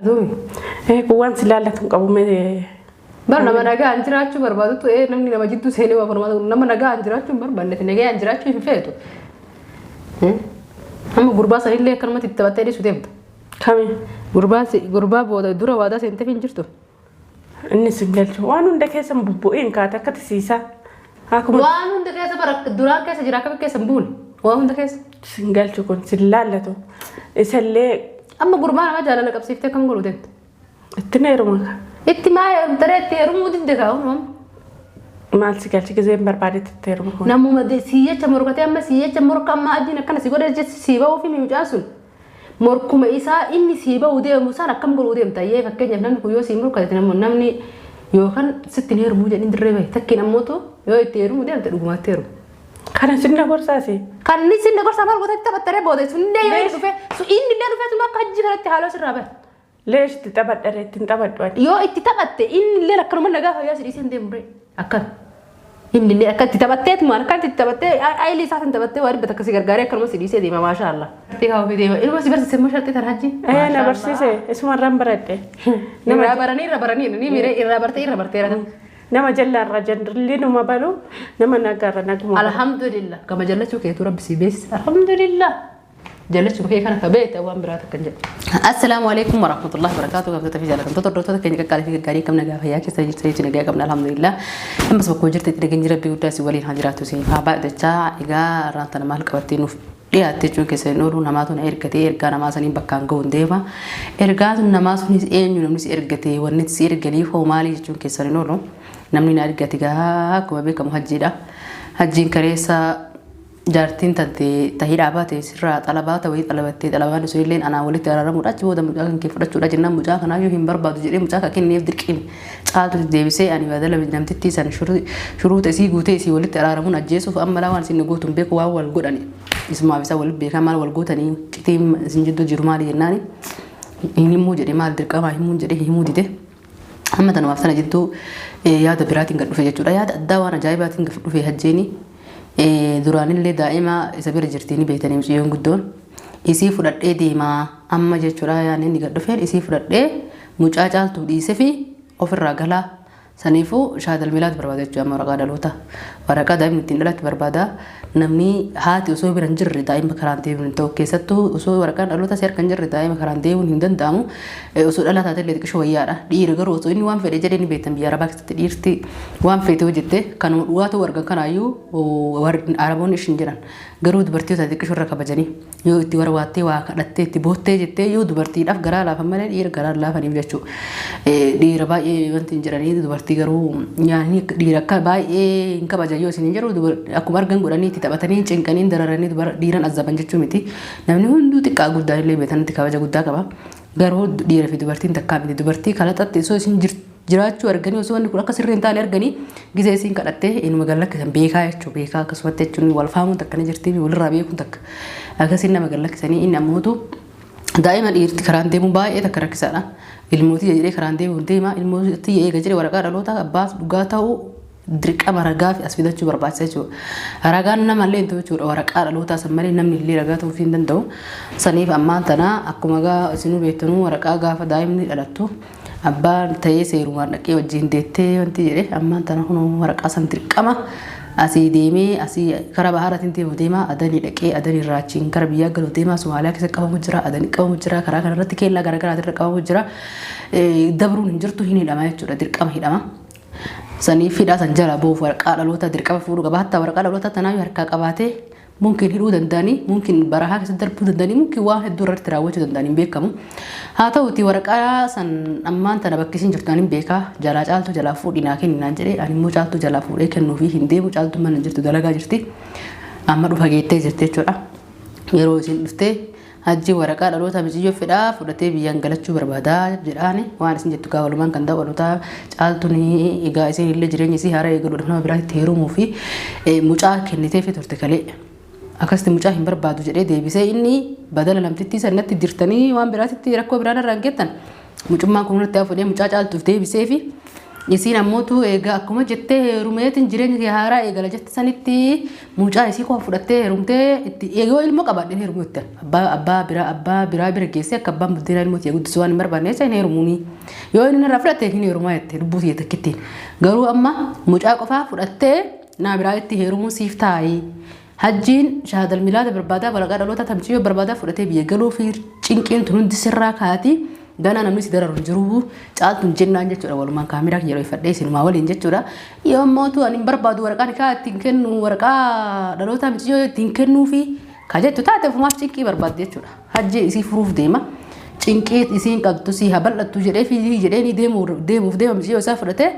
Duubi. Kun waan si laallatu hin qabu mee. Bar nama nagaan jiraachuu barbaadutu namni nama jidduu seenee waa barbaadu nama nagaan jiraachuu hin barbaanne nagaan jiraachuu hin feetu. Amma gurbaa sanillee akkanumatti itti taphattee dhiisu deemta. Kami? Gurbaa gurbaa booda dura waadaa seenteef hin jirtu. Inni sin galchu waan hunda keessa hin bubbu'iin kaate akka tisiisaa. Akkuma Waan hunda keessa bara duraan keessa jira akkamitti keessa hin buune waan hunda keessa. Sin galchu kun sin laallatu. Isallee Amma gurbaa nama jaalala qabsiiftee akkam godhu deemta? Itti na heeruma. Itti maa heerumtaree itti heerumuu didde kaa hunuma. Maal si galchi gizeen barbaadetti itti heeruma kun. Namuma sii jecha morkatee amma sii jecha morka amma ajiin akkana si godhe jecha sii ba'uu fi mucaan sun. Morkuma isaa inni sii ba'uu deemu san akkam godhuu deemta yee fakkeenyaaf namni kun yoo sii morkate namni yookaan sitti hin heerumuu jedhin dirree bahe takkiin ammootu yoo itti heerumuu deemte dhugumatti heerumu. Kana sinna gorsaasi. Kan inni sinna gorsaa maal gootatti taphattaree booda sunillee yoo inni dhufe inni illee dhufee suma akka hajji kanatti haaloo sirraa bahe. Leesh itti taphadhare ittiin taphadhu ani. Yoo itti taphatte inni illee akkanuma nagaa fayyaa si dhiisee hin deemu ree akkam. Inni illee akka itti taphatteetuma akka itti taphattee ayilii isaa san taphattee waa dhibbata akkasii gargaaree akkanuma si dhiisee deema maashaa Allah. Itti haa ofii deema ilma si barsiise immoo sharxii tan hajji. Ee na barsiise isuma irraan baradhe. Irraa baranii irra baranii ni miiree irraa bartee irra bartee irra. Nama jallaa irraa jalli numa balu nama nagaa irra naguma. Alhamdulillah gama jallachuu keetuu rabbi si beeksise alhamdulillah. Jallachuu kee kana ka beekte waan biraa takka hin jedhu. Assalaamu alaikum warahmatullahi wabarakatuh. Kabajamtoota fi jaallatamtoota hordoftoota keenya qaqqaalii fi gaggaarii kam nagaa fayyaa keessa jirtu jechuun nagaa qabna alhamdulillah. Ammas bakkuma jirtetti nageenyi rabbii guddaa si waliin haa jiraatu isiniif haa baay'atachaa. Egaa irraan tana maal qabattee nuuf dhiyaatte jechuun keessa hin oolu namaatu na ergatee ergaa namaa saniin bakkaan ga'uun deema. Ergaa sun namaa sunis eenyu namni si ergate wanni si erganiif hoo maalii jechuun keessan hin oolu. Namni na ergate gaa akkuma beekamu hajjiidha. Hajjiin kaleessa Jaartiin tante ta hidhaa baate sirraa xalabaata wayii xalabattee xalabaan sunilleen anaa walitti araaramuudha achi booda mucaa kan kee fudhachuudha jennaan mucaa kanaayyuu hin barbaadu jedhee mucaa ka kenneef dirqiin caaltutti deebisee ani badala namtittii san shuruuxa isii guutee isii walitti araaramuun ajjeesuuf amma laa waan isin gootu hin beeku waan wal godhani isumaaf isaa walitti beekaa maal wal gootanii citiin isin jidduu jiru maali jennaani hin himuu jedhe maal dirqamaa himuun jedhee himuu dide. Amma tanumaaf tana jidduu yaada biraatiin gad dhufe jechuudha. Yaada addaa waan ajaa'ibaatiin gad dhufe hajjeeni. Duraanillee daa'ima isa bira jirti ni beektanii mucayyoon guddoon. Isii fudhadhee deemaa amma jechuudha yaadni inni gad dhufeen isii fudhadhee mucaa caaltuu dhiisee fi ofirraa galaa. Saniifuu shaadal milaat barbaada jechuudha amma waraqaa dhaloota. Waraqaa daa'imni ittiin dhalatti barbaada. Namni haati osoo bira hin jirre daa'ima karaan deemuun hin ta'u. Keessattuu osoo waraqaan dhaloota si harka hin jirre daa'ima karaan deemuun hin danda'amu. Osoo dhalaa taate illee xiqqisho wayyaadha. Dhiira garuu osoo inni waan fedhe jedhee ni beektan biyya arabaa keessatti dhiirti waan feete hojjette kanuma dhugaa ta'uu argan kanaayyuu araboonni ishin jedhan. Garuu dubartii taate xiqqisho irra kabajanii yoo itti warwaattee waa kadhattee itti boottee jettee yoo dubartiidhaaf garaa laafan malee dhiira garaa laafaniif jechuudha. Dhiira baay'ee wanti hin jedhanii dubartii garuu nyaanni dhiira akka baay'ee hin kabajan yoo isin hin jedhu akkuma argan godhanii itti taphatanii cinqanii dararanii dhiiran azzaban jechuu miti. Namni hunduu xiqqaa guddaan illee beekanitti kabaja guddaa qaba. Garuu dhiira fi dubartiin takkaa miti. Dubartii kalaxatti osoo isin jiraachuu arganii osoo wanni kun akka sirrii hin taane arganii gizee isiin kadhattee inuma gad lakkisan beekaa jechuudha. Beekaa akkasumatti jechuun wal faamuun takka ni jirti walirraa beekuun takka akkasiin nama gad lakkisanii inni ammootu daa'ima dhiirti karaan deemuun baay'ee takka rakkisaadha. Ilmootii jedhee karaan deemuun deema ilmootii eega jedhee waraqaa dhalootaa abbaas dhugaa ta'uu dirqama ragaa fi as fidachuu barbaachisa jechuudha. Ragaan nama illee hin ta'u jechuudha. Waraqaa dhalootaa san malee namni illee ragaa ta'uu hin danda'u. Saniif ammaan tana akkuma gaa isinuu beektanuu waraqaa gaafa daa'imni dhalattu abbaan ta'ee seerumaan dhaqee wajjin deettee wanti jedhe ammaan tana kunoo waraqaa san dirqama asii deemee asii kara bahaaraatiin deemu deema adanii dhaqee adanii irraa achiin kara biyyaa galu deema Somaaliyaa keessa qabamu jira adanii qabamu jira karaa kanarratti keellaa garaagaraatirra qabamu jira dabruun hin jirtu hin hidhama jechuudha dirqama hidhama. Saniif hidhaa san jala ba'uuf waraqaa dhalootaa dirqama fuudhuu qaba. Hatta waraqaa dhalootaa tanaayyuu harkaa qabaatee mumkin hidhuu danda'anii, mumkin barahaa keessatti darbuu danda'anii, mumkin waan hedduu irratti raawwachuu danda'anii hin beekamu. Haa ta'uti waraqaa san ammaan tana bakki isin jirtu ani hin beekaa. Jalaa caaltuu jalaa fuudhi naa kenni naan jedhee ani immoo caaltuu jalaa fuudhee kennuufii hin deemu. Caaltuun mana hin jirtu dalagaa jirti. Amma dhufa geettee jirti jechuudha. Yeroo isin dhuftee Hajjiin waraqaa dhaloota miciyyoo fedhaa fudhatee biyyaan galachuu barbaada jedhaani waan isin jettu gaa walumaan kan daawwannu ta'a caaltuun egaa isin illee jireenya isii haaraa eegaluudhaaf nama biraatti heerumuu fi mucaa kenniteefi turte kalee akkasitti mucaa hin barbaadu jedhee deebisee inni badala namtittii sanatti dirtanii waan biraatitti rakkoo biraan irraan geettan mucummaan kun natti haa fudhee mucaa caaltuuf deebisee fi Isiin ammootu egaa akkuma jettee heerumeetiin jireenya kee haaraa eegala jette sanitti mucaa isii qofa fudhattee heerumtee itti yoo ilmoo qabaadheen heerumuu itti abbaa biraa bira geessee akka abbaan buddeena ilmoo ta'e guddisuu waan hin barbaanne jecha hin heerumuuni. Yoo inni irraa fudhatte hin heerumaa jette lubbuu tiyya takkittiin. Garuu amma mucaa qofaa fudhattee naa biraa itti heerumuu siif taa'i. Hajjiin shahaadal milaada barbaadaa waraqaa dhalootaa tamsiyyoo barbaadaa fudhatee biyya galuu fi cinqiin tun hundi sirraa kaati. Ganaa namni si dararu hin jiru caaltuun jennaan jechuudha walumaan kaameraa kiyya dhoyfadhee isinumaa waliin jechuudha. Yoo mootu ani hin barbaadu waraqaa nikaa ittiin kennu waraqaa dhalootaa miciyyoo ittiin kennuu fi ka jettu taate ofumaaf cinqii barbaadde jechuudha. Hajji isii furuuf deema. Cinqii isiin qabdu si haa bal'attu jedhee fi jedhee ni deemuuf deema miciyyoo isaa fudhatee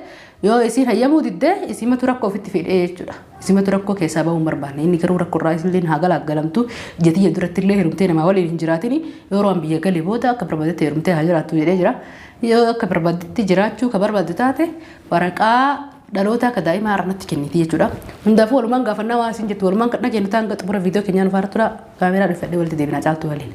yoo isiin hayyamuu didde isimatu rakkoo ofitti fidhee jechuudha. Isimatu rakkoo keessaa bahuu hin barbaanne. Inni garuu rakkoo irraa isillee haa galaaggalamtu. Ija tiyya duratti illee heerumtee namaa waliin hin jiraatini. Yeroo an biyya gale booda akka barbaadetti heerumtee haa jiraattu jedhee jira. Yoo akka barbaadetti jiraachuu ka barbaaddu taate waraqaa dhalootaa ka daa'imaa har'a natti kenniti jechuudha. Hundaafuu walumaan gaafannaa waan isin jettu walumaan kan dhageenyu ta'an xumura viidiyoo keenyaa nu faana tura. Kaameeraa dhufadhee walitti deebinaa caaltuu waliin.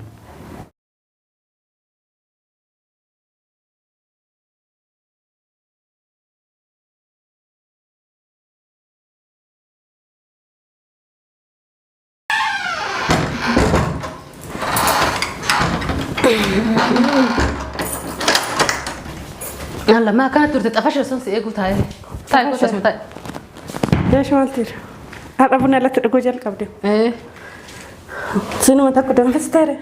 Alla maa akkana turte xafasha sun si eeguu taa'ee. Taa'e kottu asuma taa'e. Leesh maal tiira? Har'a buna irratti dhuguu jalqabde. Ee Sinuma takka danfisteere.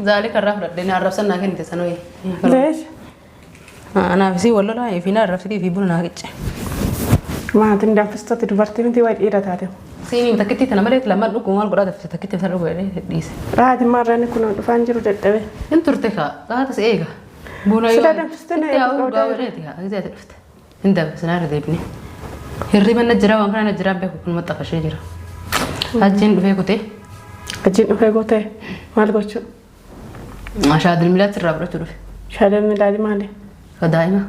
zaalii karraa fudhadhee na arrabsan naa kennite sanoo. Leesh. Anaaf isii wal lolaa fi na arrabsitii fi buna naa qicce. Maatiin danfistooti dubartii miti wayi dhiira taate. Siinii takkittii tana malee lamaan dhuguu maal godhaa dafte takkittii tana dhuguu jedhee dhiise. Raati maarraan kun dhufaan jiru dadhabe. Hin turte kaa qaata si eega. Buna yoo Sila danfistee na itti eeguu haa'u qabda. dhugaa godheeti haa gisee ati dhufte. Hin danfisinaa irra deebine. Hirriba na jira waan kana na jiraan beeku kun maxxafashee jira. Hajjiin dhufee kutee. Hajjiin dhufee gootee maal gochuu? Shaadil milaatti irraa fudhachuu dhufe. Shaadil milaadi maali? Ka daa'ima.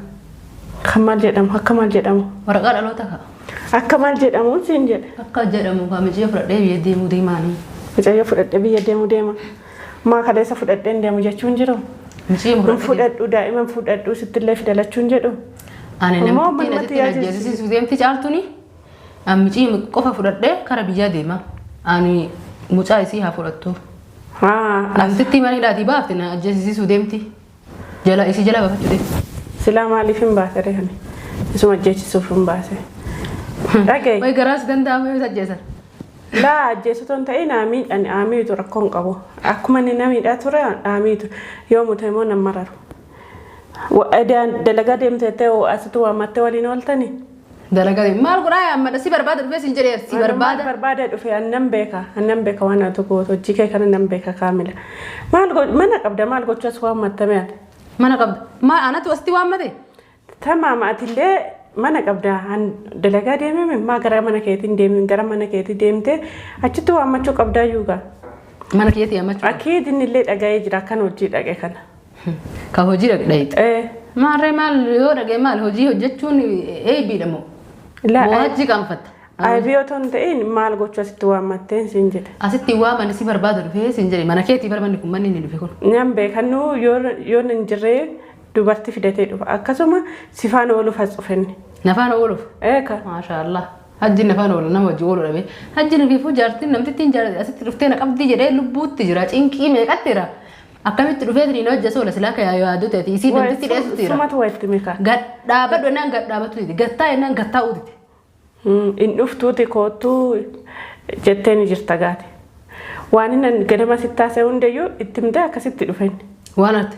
Kan maal jedhamu? Akka maal jedhamu? Waraqaa dhaloota ka. Akka maal jedhamu siin jedhe. Akka jedhamu ka mucayyoo fudhadhee biyya deemuu deemaanii. Mucayyoo fudhadhee biyya deemuu deema. Maa kaleessa fudhadhee hin deemu jechuun jiru. Mucayyoo Hin fudhadhee. fudhadhu daa'ima hin fudhadhu sittillee fidalachuun jedhu. Ani Ammoo namtittiin manumatti asitti na ajjeesisiisuu deemti caaltuni. Ani mucayyoo qofa fudhadhee kara biyyaa deema. Ani mucaa isii haa fudhattu. Haa Namtittii mana hidhaatii baafte na ajjeesisiisuu deemti. Jala isii jala baafachuu deemti. Silaa maaliif hin baase rehani? Isuma ajjeechisuuf hin baase. Dhaga'i. Wayi garaas danda'ama yoo isa ajjeesan. Laa ajjeesitoo hin ta'in haamiidhaan haamiitu rakkoo hin qabu. Akkuma inni na miidhaa ture haamiitu yoo mute immoo nan mararu. Dalagaa deemteettee asitti waammattee waliin ooltani. Dalagaa maal godhaa amma si barbaada dhufee siin jedhee si barbaada. Barbaada dhufe annan beeka annan beeka waan ati gootu hojii kee kana nan beeka kaamila. Maal mana qabda maal gochuu as waammattame ati? Mana qabda. Maal anatu asitti waammate? Tamaam atillee mana qabda an dalagaa deememe maa gara mana keetiin deemin gara mana keetii deemtee achitti waammachuu qabdaa yuugaa. Mana keetii waammachuu. Akkiid inni illee dhaga'ee jira akkan hojii dhaqe kana. Ka hojii dhaqe. Ee. Maarree maal yoo dhaqe maal hojii hojjechuun eebiidha moo? Laa Moo hojii qaanfatta? Aybii otoo hin ta'in maal gochuu asitti waammatteen siin jedhe. Asitti waaman si barbaada dhufee siin jedhe mana keetii barbaanni kun manni inni dhufe kun. Nyan beekannuu yoo hin jirree dubartii fidatee dhufa akkasuma sifaan ooluuf as dhufenne. Nafaan ooluuf. Eeka. Maasha Allah. Hajjiin nafaan oolu nama hojii oolu dhabe. Hajjiin ofiifuu jaartiin namtittiin asitti dhuftee na qabdii jedhee lubbuutti jira cinqii meeqatti jira. Akkamitti dhufee tiniin hojjetu oola silaa kan yaadu ta'e isii namtitti dheessutti jira. Sumatu walitti mika. Gadhaabadhu jennaan gadhaabatu dide gattaa jennaan gattaa'uu dide. Hin dhuftuuti koottuu jettee ni jirta gaate. Waan inni ganama sitti haasa'e hundayyuu itti himtee akkasitti dhufen. Waan ati.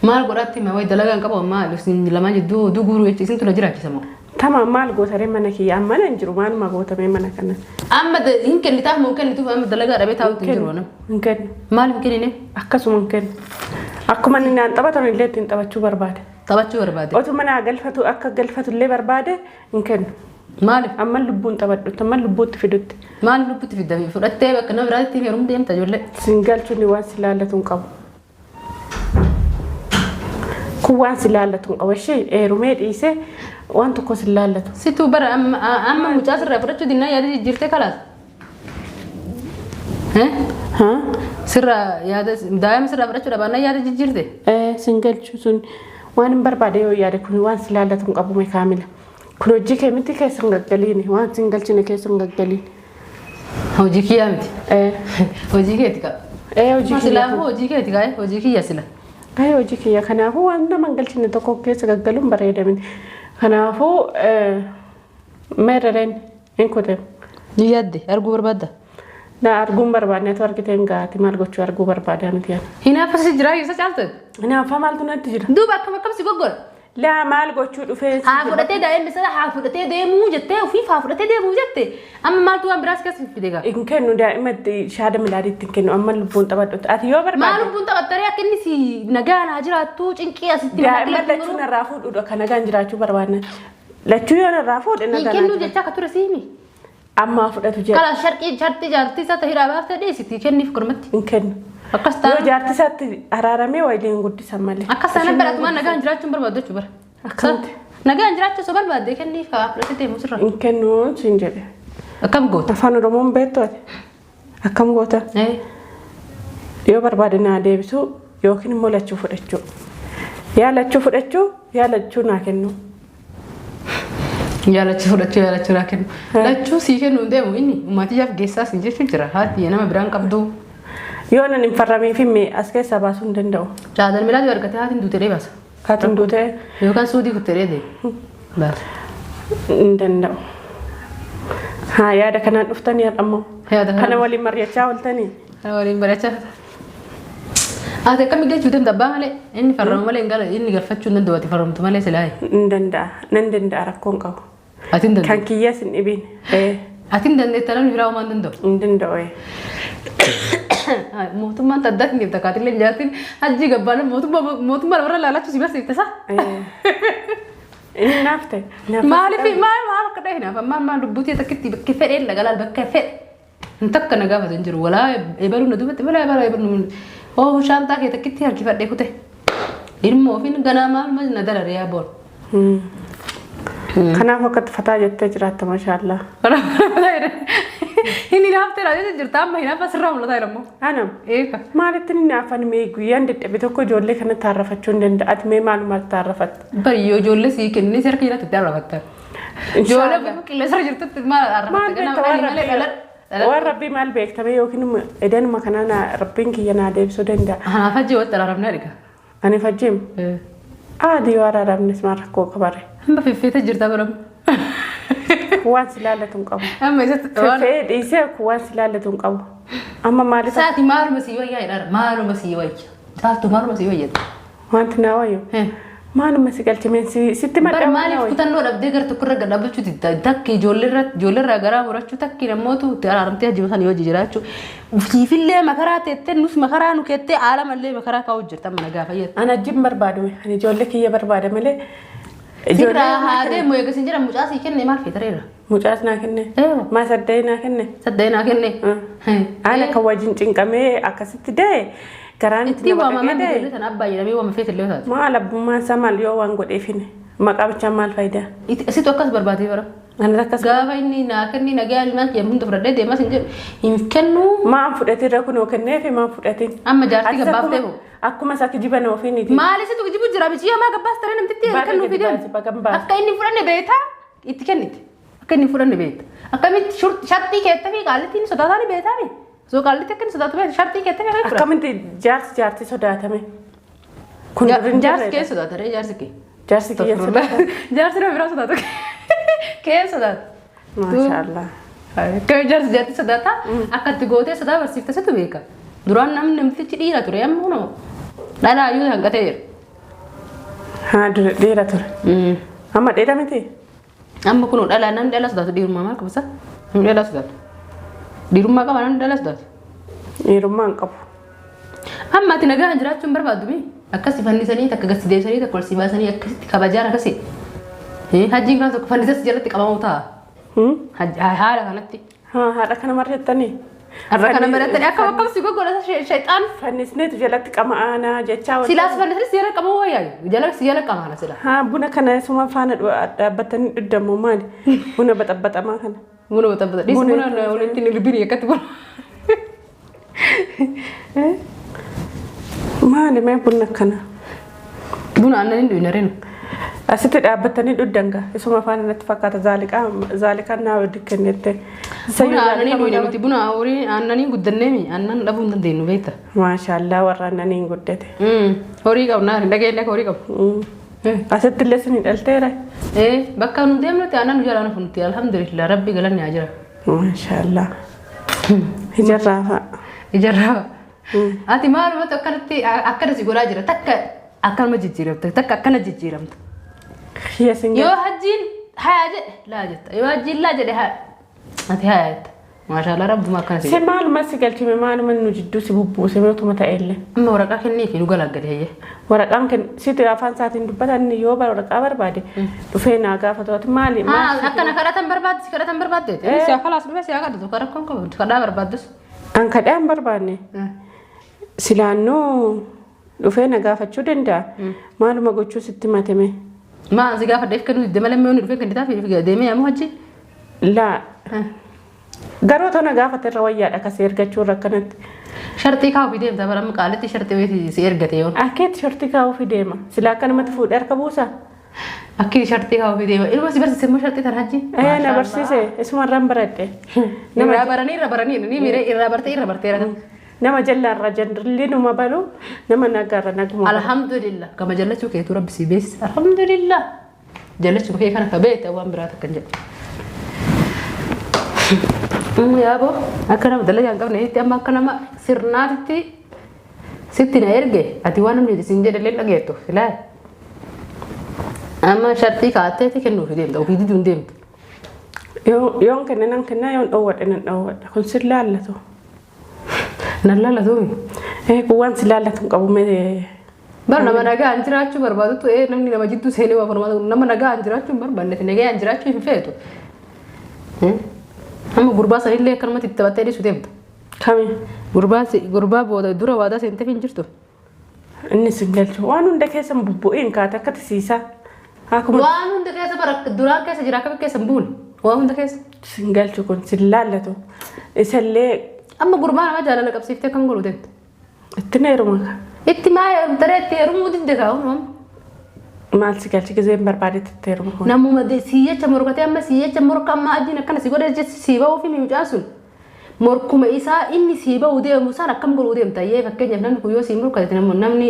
Maal godhaatti hima wayi dalagaa hin qabu ammaa isin lamaan jidduu oduu guuruu jecha isin tuna jiraachisa moo. Tama maal gootaree mana kiyya amma hin jiru maaluma gootamee mana kana. Amma hin kennitaaf moo hin kennituuf amma dalagaa dhabee taa'utti hin jiru nama. Hin kennu. Maal hin kennine? Akkasuma hin kennu. Akkuma inni naan taphatan illee ittiin taphachuu barbaade. Taphachuu barbaade. Otuma naa galfatu akka galfatu illee barbaade hin kennu. Maaliif? Amma lubbuun taphadhutti amma lubbuutti fidutti. Maal lubbutti fidda fudhattee bakka nama biraatti heerum deemta ijoollee. Sin galchuun waan si laallatu hin qabu. Kun waan si laallatu hin qabu. Ishee heerumee dhiisee waan tokko si laallatu. Situu bara amma mucaa sirraa fudhachuu dinnaa yaada jijjiirtee kalaas. Sirraa yaada daa'ima sirraa fudhachuu dhabaannaa yaada jijjiirte. Sin galchuu sun Waan hin barbaade yoo yaade kun waan si laallatu hin qabu kaamila. Kun hojii kee miti keessa hin gaggaliini waan si hin galchine keessa hin gaggaliini. Hojii kiyyaa miti. Hojii keeti qaba. Hojii kiyya. Silaafuu hojii keeti qabe hojii kiyya sila. Ay hojii kiyya kanaafuu waan nama hin galchine tokko keessa gaggaluun bareeda miti. Kanaafuu meerreen hin kutee. Ni yaadde arguu barbaadda. Na arguun barbaadne tu argite hin gaati maal gochuu arguu barbaada miti yaada. Hinaafa si jiraa keessa caaltu. Hinaafa maaltu natti jira? Duuba akkam akkam si goggora. Laa maal gochuu dhufee? Haa fudhatee daa'imni isaa haa fudhatee deemuu jettee ofiif haa fudhatee deemuu jette amma maaltu waan biraas keessa fide gaa. Hin kennu daa'imatti shaada milaadiitti hin kennu amma lubbuun taphadhutti. Ati yoo Maal barbaadde lubbuun taphattaree akka inni si nagaan haa jiraattu cinqii asitti daa'ima lachuu narraa fuudhuudha kan nagaan jiraachuu barbaadna. Lachuu yoo narraa fuudhe Hin nagaan kennuu haa jechaa akka ture siimi. Ammaa fudhatu jedha. Kala sharqii sharxii jaartii isaa ta'ee baaftee dhiyeessiti kenniif kormatti. Hin kennu. Akkas Yoo taana jaartii isaatti araaramee waliin guddisan malee. akkas taana baratuma nagaan jiraachuun barbaaddu jechuudha bara. Akkamitti? Nagaan jiraachuu osoo barbaadde kenniif haa fudhatee deemu sirra. Hin kennu siin jedhe. Akkam goota? Afaan Oromoon beektu ati. Akkam goota? Yoo barbaade naa deebisuu yookiin immoo lachuu fudhachuu. Yaa lachuu fudhachuu yaa lachuu naa kennu. Yaa lachuu fudhachuu yaa lachuu naa kennu. Lachuu sii kennu hin deemu inni uummatiyaaf geessaa siin jechuun jira. Haati nama biraan qabdu. Yoo nan hin farramiif himme as keessaa baasuu hin danda'u. Caadan milaati argatee haatiin duutee baasa. Haatiin duutee Yookaan suudii kuttee deema. Baasa. hin danda'u. Haa yaada kanaan dhuftanii har'ammoo. Yaada kanaan Kana waliin mari'achaa ooltanii. Kana waliin mari'achaa. Ati akkami galchuu deemta abbaa malee inni farramu malee hin gala inni galfachuu hin danda'u ati farramtu malee silaa. Hin danda'a. Nan danda'a rakkoon qabu. Ati hin danda'u. Kan kiyyaas hin dhibiin. Ati hin dandeetta namni biraa homaa hin danda'u. Hin danda'u. Mootummaan addaatti hin deemta kaatillee hin jaatin hajji gabbaan mootummaa lafarra laalachuu si barsiifte sa. Inni naaf ta'e. Maaliif maal maal akka dhahe naaf ammaan maal lubbuutii takkitti bakka fedheen lagalaal bakka fedhe. Hin takka na gaafatu hin jiru walaa ebaluu na duubatti walaa ebaluu ebaluu oo shaantaa kee takkitti harkifadhee kute. Ilmoo ofiin ganaa maal maal na darare yaa boon. Kanaaf akka fataa jettee jiraatta mashaallaa. Inni hinaafteera jecha jirta amma hinaafa sirraa mul'ataa jira immoo. Anam Eeka. maalitti inni afaan mee guyyaan dadhabe tokko ijoollee kana taarrafachuu hin danda'a. Ati mee maalumaatti taarrafatta? Bari yoo ijoollee sii kennee harka jiraatti itti arrafatta. Ijoollee bifa qilleensa irra jirtutti maal Maal arrafatta? beekta Ganama malee dhala. waan rabbii maal beektame yookiin edanuma kanaa rabbiin kiyya naa deebisuu danda'a. Anaaf hajji walitti araaramnee dhiga. Ani fajjiim aadii yoo araaramnes maal rakkoo qabare. Amma feffeetee jirta baramu. Waan si laallatu hin qabu. Amma isatti waan Feffee dhiisee waan si laallatu hin qabu. Amma maaliif Saati maaluma sii wayyaa jedhaara maaluma sii wayya. Caaltu maaluma sii wayya. wanti naa wayyu maaluma si galchimeen sitti Bar madda maaliif kutannoo dhabdee gara tokkorra gad dhaabbachuu didda takki ijoolleerraa garaa murachuu takki namootu itti araaramtee hajji san yoo jiraachuu fiifillee makaraa teettee nus makaraa nu keettee haala mallee makaraa kaa'u jirta mana gaafa jettu. Ana ajjiin barbaadu ani ijoollee kiyya barbaada malee. Sirraa haa deemu eegas hin jedhamu mucaa sii kenne maal feetareera. Mucaas naa kenne. Maa saddee naa kenne. Saddee naa kenne. Ana kan wajjin cinqamee akkasitti da'e garaan itti Itti nama waamamee dhagee da'e. ijoollee sana abbaa jedhamee waama feetillee taate. Maal abbummaan isaa maal yoo waan godheefine maqaa bichaan maal faayidaa? Isitu akkas barbaadee bara. Ani akkas Gaafa inni naa kenni nagaa ilmaan kiyya hunda fudhadhee deemas hin jedhu hin kennu. Maan fudhatin rakkunoo kenneefi maan fudhatin. Amma jaartii gabbaaf ta'e hoo? Akkuma isa kijiban ofiiniti. Maal isitu kijibu jira bicii hamaa gabbaas taree namtitti Baga kennuu gadi fidee. baasi, baga hin baasi. Akka inni fudhanne beektaa itti kennite. Akka inni fudhanne beekta. Akkamitti sharxii keetta fi qaallitti inni sodaataa ni beektaa mi? Osoo qaallitti akka inni sodaatu beekta sharxii keetta fi akka fudhata. Akkamitti jaarsi jaarsi sodaatame? Kun durin Jaarsi jirreedha. kee sodaata ree jaarsi kee. Jaarsi kiyya sodaata. Jaarsi nama biraa sodaatu kee sodaata. Maashaallah. Akkami jaarsi jaarti sodaata akka itti gootee sodaa barsiifte situ beeka. Duraan namni namtichi dhiira ture amma kunoo dhalaa iyyuu hanqatee jira. Haa dure dhiira ture. Amma dhiira miti? Amma kunoo dhalaa namni dhalaa sodaatu dhiirummaa maal qabsa? Namni dhalaa sodaatu. Dhiirummaa qaba namni dhalaa sodaatu. Dhiirummaa hin qabu. Amma ati nagaan jiraachuu hin barbaaddu mi? Akkasi fannisanii takka gadi deebisanii takka ol si baasanii akkasitti kabajaan akkasi. Hajjiin kan tokko fannisas jalatti qabamuu ta'a. Haala kanatti. Haadha kana marjattanii? Har'a kana marattanii akka bakkamsi goggola shayxaan. Fannisneetu jalatti qama'aanaa jechaa wal- Silaas fannisanis jala qabamuu wayyaayu. Jala si jala qamaana sila. Haa buna kana suma faana dhaabbatanii dhuddamu maali? Buna baxaxamaa kana. Buna baxaxamaa. Dhiis Buna buna walitti hin lubbiin akkatti buna. Maali mee bunna kana? Buna aannan hin dhuyne reenu. Asitti dhaabbatanii dhuddan gaa. Isuma afaan irratti fakkaata zaaliqaan naa kennette. Buna aannanii dhuyne nuti buna horii aannanii guddanneemi aannan dhabuu hin dandeenyu beekta. Maashaallah warra aannaniin guddate. Horii qabna hin dhageenye akka horii qabu. Asitti illee isin dhalteera. Bakka nu deemnutti aannan nu jalaa nufu nuti alhamdulillah rabbi galanni haa jira. Maashaallah. Ijarraa fa'a. Ijarraa. Ati maalumatti akkanatti akkana si godhaa jira takka akkanuma jijjiiramta takka akkana jijjiiramta. Kiyya sin Yoo hajjiin hayaa jedhe laa jetta yoo hajjiin laa jedhe haa ati hayaa jetta. Maashaallah rabbuma akkana si Se maaluma si galchime maaluma nu jidduu si bubbuuse utuma ta'ellee. Amma waraqaa kenniifi nu galaggale hayyee. Waraqaan kan sitti afaan isaatiin dubbatan yoo waraqaa barbaade dhufee naa gaafatu ati maali maal Akkana kadhatan barbaadde si kadhatan barbaadde. Si kalaas dhufee si kadhatu rakkoon qabu kadhaa barbaaddus. An kadhaa hin barbaanne. Silaannoo dhufee na gaafachuu danda'a. Maaluma gochuu sitti matame. Maa si gaafadheef kennuu didde malee mi'oonni dhufee kennitaaf deemee yaamuu hajji. Laa garuu otoo na gaafate irra wayyaadha kasee ergachuu irra akkanatti. Sharxii kaa'uu fi deemta bara amma qaalitti sharxii wayitii si ergate yoon. Akkeetti sharxii kaa'uu fi deema. Silaa akkanumatti fuudhee harka buusaa. Akki sharxii kaa'uu fi deema. Ilma si barsiise immoo sharxii tana hajji. Ee na barsiise isumarraan baradhe. Irraa baranii irra baranii ni miiree irraa bartee irra bartee irra. Nama jallaarra jalli numa balu nama nagaarra naguma. Alhamdulillah kama jallachuu keetu rabbi si beeksise. Alhamdulillah jallachuu kee kana ka beekte waan biraa takka hin jedhu. Yaaboo akka nama dalagaa hin qabne itti amma akka nama sirnaatitti sitti na erge ati waan namni siin jedhe illee dhageettu silaa. Amma sharxii kaa'atteeti kennuufi deemta ofii diduu hin deemtu. Yoon kenne nan kenna yoon dhoowwadhe nan dhoowwadha kun si laallatu. Nan laallatuumi. Kun waan si laallatu hin qabu mee. Bar nama nagaan jiraachuu barbaadutu namni nama jidduu seenee waa barbaadu nama nagaan jiraachuu hin barbaanne nagaan jiraachuu hin feetu. Amma gurbaa sanillee akkanumatti itti taphattee dhiisuu deemta. Kami? Gurbaa booda dura waadaa seenteef hin jirtu. Inni sin galchu waan hunda keessa bubbu'een kaate akka tisiisaa. Waan hunda keessa bara duraan keessa jira akkami keessa hin buune waan hunda keessa. Sin galchu kun sin laallatu. Isallee. Amma gurbaa nama jaalala qabsiiftee akkam godhu deemta. Itti na heeruma. Itti maa heerumtaree itti heerumuu didde kaa'u. Maal si galchi gisee hin barbaadetti itti heeruma kun. Namuma siyyacha morkatee amma siyyacha morka amma ajiin akkana si godhe jechi sii ba'uu fi mucaan sun morkuma isaa inni sii ba'uu deemu san akkam godhuu deemta yee fakkeenyaaf namni kun yoo sii morkate namni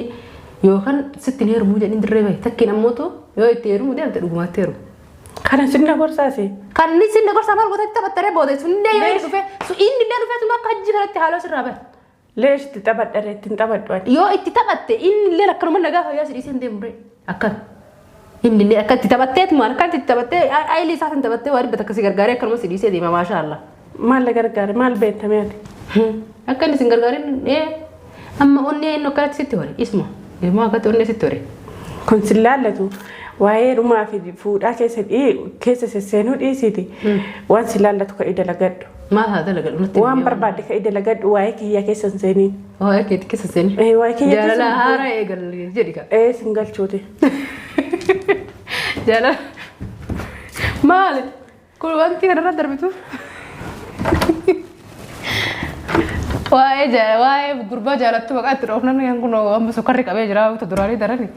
yookaan sitti hin heerumuu jedhin dirree bahe takkiin ammootu yoo itti heerumuu deemte dhugumaatti heerumu. Kana sinna gorsaasi. Kan inni sinna gorsaa maal gootatti taphattaree booda sunillee yoo inni dhufe inni illee dhufee sun akka hajji kanatti haaloo sirraa bahe. Leesh itti taphadhare ittiin taphadhu ani. Yoo itti taphatte inni illee akkanuma nagaa fayyaa si dhiisee hin deemu ree akkana. Inni illee akka itti taphatteetuma akka itti taphattee ayilii isaa san taphattee waa dhibbata akkasii gargaaree akkanuma si dhiisee deema maashaa Allah. Maal la gargaare maal beektamee ati? Akka inni sin gargaarin amma onnee inni akkanatti sitti hore isuma ilmoo akkatti onnee sitti hore. Kun sin laallatu waa'ee heerumaa fi fuudhaa keessa keessa sesseenuu dhiisiiti waan si laallatu ka'ii dalagadhu. Maal haa dalagadhu natti Waan barbaadde ka'ii dalagadhu waa'ee kiyya keessa hin seeniin. Waa'ee keetti keessa seeni. Waa'ee kiyya keessa Jaalala haaraa eegal jedhi ka. Sin galchuuti. Jaalala maali kun wanti kanarra darbitu. Waa'ee waa'ee gurbaa jaalattu maqaa itti dhoofnan kan kun amma sukkarri qabee jira wanta duraanii darani.